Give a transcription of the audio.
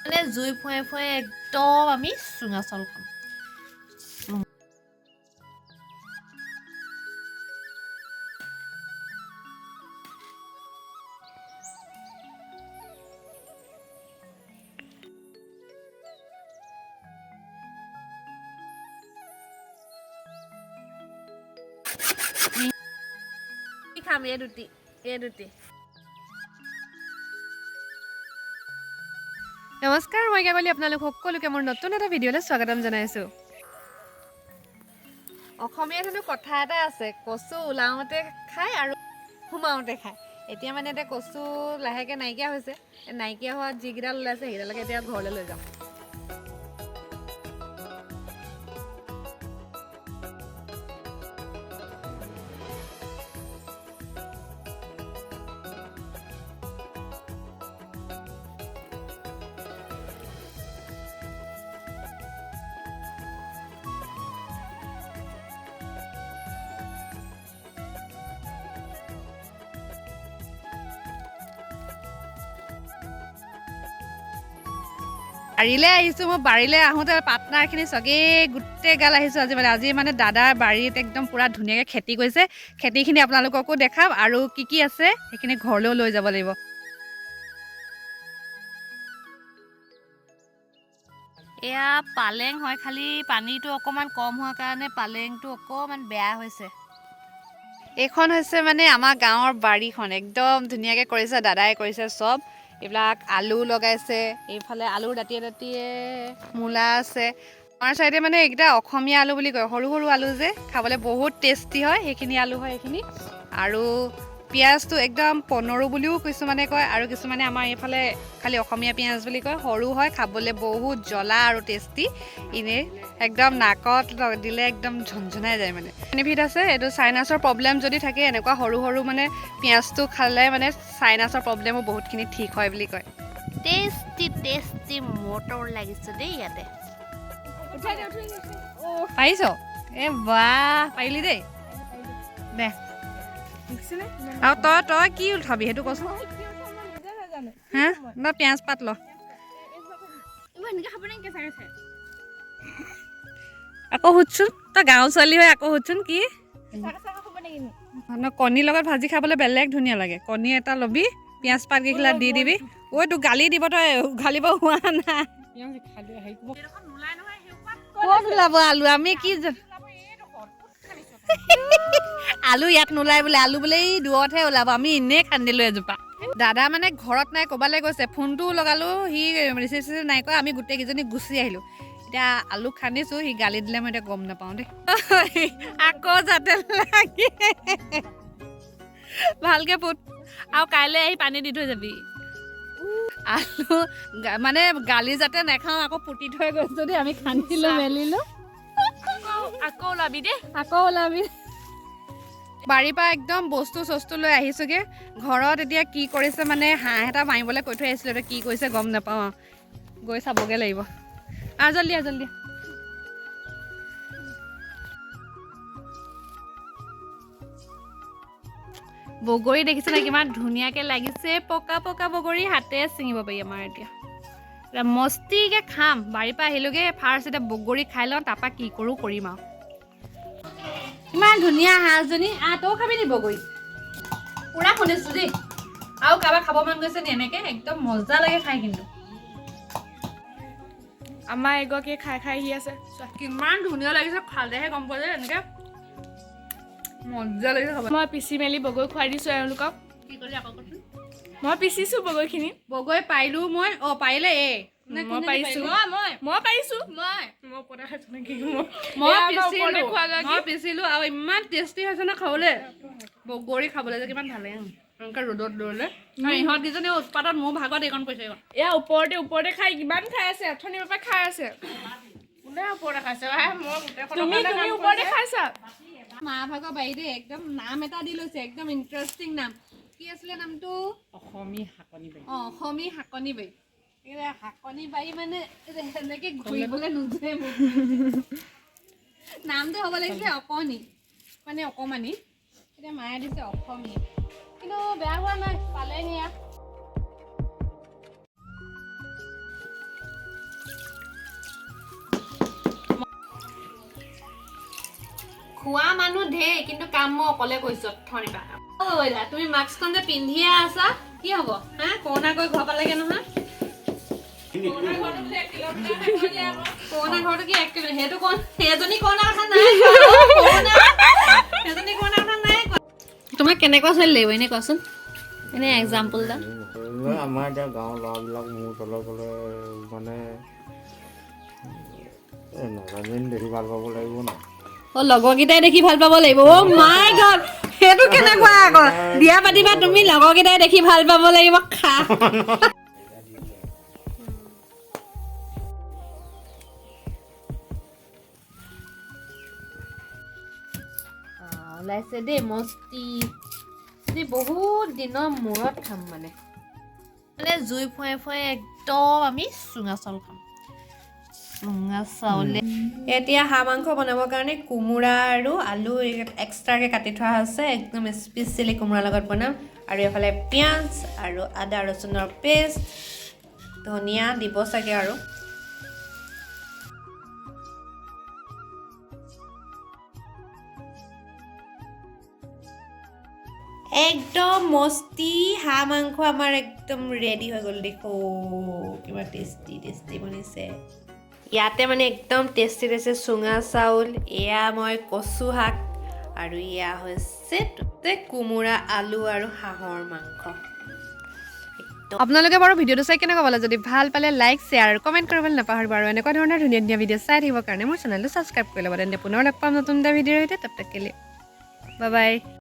মানে জুই ফুৱাই ফুৱাই একদম আমি চুঙা চাউল খাম। খাম এই দুটি, এই দুটি। নমস্কাৰ, মই কাকলি, আপোনালোক সকলোকে মোৰ নতুন এটা ভিডিঅ'লৈ স্বাগতম জনাইছোঁ। অসমীয়াত হেনো কথা এটা আছে, কচু ওলাওঁতে খায় আৰু সোমাওঁতে খায়। এতিয়া মানে এতিয়া কচু লাহেকৈ নাইকিয়া হৈছে। এই নাইকিয়া হোৱাত যিকেইডাল ওলাইছে সেইকেইডালকে এতিয়া ঘৰলৈ লৈ যাওঁ। বাৰীলৈ আহিছোঁ মই। বাৰীলৈ আহোঁতে পাৰ্টনাৰখিনি চবেই গোটেই গাল আহিছোঁ আজি। মানে আজি মানে দাদাৰ বাৰীত একদম পূৰা ধুনীয়াকৈ খেতি কৰিছে। খেতিখিনি আপোনালোককো দেখাম আৰু কি কি আছে সেইখিনি ঘৰলৈও লৈ যাব লাগিব। এয়া পালেং হয়, খালি পানীটো অকণমান কম হোৱাৰ কাৰণে পালেংটো অকণমান বেয়া হৈছে। এইখন হৈছে মানে আমাৰ গাঁৱৰ বাৰীখন, একদম ধুনীয়াকৈ কৰিছে দাদাই, কৰিছে চব। এইবিলাক আলু লগাইছে, এইফালে আলুৰ দাঁতিয়ে দাঁতিয়ে মূলা আছে। আমাৰ চাইডে মানে এইকেইটা অসমীয়া আলু বুলি কয়, সৰু সৰু আলু যে খাবলৈ বহুত টেষ্টি হয়, সেইখিনি আলু হয় এইখিনি। আৰু পিঁয়াজটো একদম পনৰু বুলিও কিছুমানে কয় আৰু কিছুমানে আমাৰ এইফালে খালি অসমীয়া পিঁয়াজ বুলি কয়। সৰু হয়, খাবলৈ বহুত জ্বলা আৰু টেষ্টি। এনেই একদম নাকত দিলে একদম ঝনঝনাই যায়। মানে বেনিফিট আছে এইটো, চাইনাছৰ প্ৰব্লেম যদি থাকে এনেকুৱা সৰু সৰু মানে পিঁয়াজটো খালে মানে চাইনাছৰ প্ৰব্লেমো বহুতখিনি ঠিক হয় বুলি কয়। টেষ্টি টেষ্টি মটৰ লাগিছে দেই ইয়াতে। পাৰিছ? এ বাহ, পাৰিলি দেই। দে আৰু তই কি উঠাবি সেইটো কচোন। হা, ন পিঁয়াজ পাত ল। আকৌ সুধচোন, তই গাঁৱৰ ছোৱালী হৈ আকৌ সুধচোন কি ন। কণীৰ লগত ভাজি খাবলৈ বেলেগ ধুনীয়া লাগে। কণী এটা ল'বি, পিঁয়াজ পাত কেইখিলা দি দিবি। ঐ, তোক গালি দিব, তই উঘালিব হোৱা নাই। ক'ত ওলাব আলু? আমি কি আলু ইয়াত নোলায় বোলে, আলু বোলে এই দূৰতহে ওলাব। আমি এনেই খান্দিলোঁ এজোপা। দাদা মানে ঘৰত নাই, ক'ৰবালৈ গৈছে। ফোনটোও লগালোঁ, সি ৰিচিভ চিচিভ নাই কৰা। আমি গোটেইকেইজনী গুচি আহিলোঁ। এতিয়া আলু খান্দিছোঁ, সি গালি দিলে মই এতিয়া গম নাপাওঁ দেই। আকৌ যাতে লাগে ভালকে পুত আৰু কাইলৈ আহি পানী দি থৈ যাবি। আলু মানে গালি যাতে নাখাওঁ, আকৌ পুতি থৈ গৈছোঁ দেই। আমি খান্দিলোঁ মেলিলোঁ। আকৌ ওলাবি দেই। আকৌ ওলাবি। বাৰীৰ পৰা একদম বস্তু চস্তু লৈ আহিছোগৈ ঘৰত। এতিয়া কি কৰিছে মানে হাঁহ এটা মাৰিবলৈ কৈ থৈ আহিছিলোঁ, এতিয়া কি কৰিছে গম নাপাওঁ আৰু। গৈ চাবগৈ লাগিব। আহ জল্দি, আহ জল্দি। বগৰী দেখিছে নাই কিমান ধুনীয়াকৈ লাগিছে, পকা পকা বগৰী, হাতে ছিঙিব পাৰি আমাৰ। এতিয়া এতিয়া মস্তিকৈ খাম। বাৰীৰ পৰা আহিলোগৈ, ফাৰ্ষ্ট এতিয়া বগৰী খাই লওঁ, তাৰপৰা কি কৰোঁ কৰিম আৰু। ইমান ধুনীয়া হাঁহজনী। আহ, তই খাবি নি বগৰী? পুৰা শুনিছোঁ দেই। আৰু কাৰোবাৰ খাব মন গৈছে নি? এনেকে একদম মজা লাগে খাই কিন্তু। আমাৰ এগৰাকীয়ে খাই খাই আহি আছে চোৱা। কিমান ধুনীয়া লাগিছে, খালেহে গম পোৱা যায়। এনেকে মজা লাগিছে খাব। মই পিচি মেলি বগৰী খুৱাই দিছোঁ এওঁলোকক। কি কৰিলি আকৌ কচোন? মই পিচিছোঁ বগৰীখিনি। বগৰী পাৰিলো মই। অ, পাৰিলে এই নে? মই কোনে পাৰিছোঁ। পাৰিলে? মই পাৰিছোঁ, মই ওপৰতে খাইছোঁ নেকি? মই এয়া আমাৰ ওপৰতে পিচিলো। খোৱাগৰাকী। মই পিচিলো আৰু ইমান টেষ্টি হৈছে ন খাবলৈ। বগৰী খাবলৈ যে কিমান ভাল লাগে এনেকে ৰ'দত দৌৰিলে। আৰু ইহঁত কেইজনী উৎপাতত মোৰ ভাগত এইকণ পৰিছে, এইকণ। এয়া ওপৰতে ওপৰতে খাই কিমান খাই আছে, অথনিৰ পৰা খাই আছে। তুমি তুমি ওপৰতে খাইছা। মা ভাগৰ বাৰীতে একদম নাম এটা দি লৈছে, একদম ইণ্টাৰেষ্টিং নাম। কি আছিলে নামটো? অসমী শাকনি বাৰী। অঁ, অসমী শাকনি বাৰী। এই শাকনি বাৰী মানে এনেকে ঘূৰিবলৈ নোযোৱে মোক। নামটো হ'ব লাগিছিলে অকণি, মানে অকমানি। এতিয়া মায়ে দিছে অসমী, কিন্তু বেয়া হোৱা নাই। পালেং এয়া। খোৱা মানুহ ঢেৰ, কিন্তু কাম মই অকলে কৰিছো অথনিৰ পৰা। ঐ দা, তুমি মাস্কখন যে পিন্ধিয়ে আছা, কি হ'ব হা? কৰোণা গৈ ঘৰ পালেগে নহয়। কৰোণা ঘৰটো কি 1 কিলোমিটাৰ? সেইটো কোন সেইজনী কৰোণা কথা নাই কোৱা, সেইজনী কৰোণা কথা নাই কোৱা। তোমাক কেনেকুৱা ছোৱালী লাগিব এনেই কোৱাচোন, এনেই এক্সাম্পল এটা। আমাৰ এতিয়া গাঁৱৰ ল'ৰাবিলাক মোৰ তলৰ গ'লে মানে এই নগাজনী দেখি ভাল পাব লাগিব ন। অ, লগৰকেইটাই দেখি ভাল পাব লাগিব। অ' মাই গড, সেইটো কেনেকুৱা আকৌ? বিয়া পাতিবা তুমি, লগৰকেইটাই দেখি ভাল পাব লাগিব। খা। ওলাইছে দেই মস্তি। আজি বহুত দিনৰ মূৰত খাম মানে মানে জুই ফুৱাই ফুৱাই একদম আমি চুঙা চাউল খাম, চুঙা চাউলে। এতিয়া হাঁহ মাংস বনাবৰ কাৰণে কোমোৰা আৰু আলু এক্সট্ৰাকৈ কাটি থোৱা হৈছে, একদম স্পেচিয়েলি কোমোৰাৰ লগত বনাম। আৰু এইফালে পিঁয়াজ আৰু আদা ৰচুনৰ পেষ্ট, ধনিয়া দিব চাগে। আৰু একদম মস্তি হাঁহ মাংস আমাৰ একদম ৰেডি হৈ গ'ল। দেখো কিমান টেষ্টি টেষ্টি বনিছে। ইয়াতে মানে একদম টেষ্টি টেষ্টি চুঙা চাউল, এয়া মই কচু শাক আৰু এয়া হৈছে কোমোৰা আলু আৰু হাঁহৰ মাংস। আপোনালোকে বাৰু ভিডিঅ'টো চাই কেনেকুৱা পালে? যদি ভাল পালে লাইক, শ্বেয়াৰ আৰু কমেণ্ট কৰিবলৈ নাপাহৰিব। আৰু এনেকুৱা ধৰণৰ ধুনীয়া ধুনীয়া ভিডিঅ' চাই থাকিবৰ কাৰণে মোৰ চেনেলটো ছাবস্ক্ৰাইব কৰি ল'ব। তেন্তে পুনৰ লগ পাম নতুন এটা ভিডিঅ'ৰ সৈতে। तब तक के लिए বাই বাই।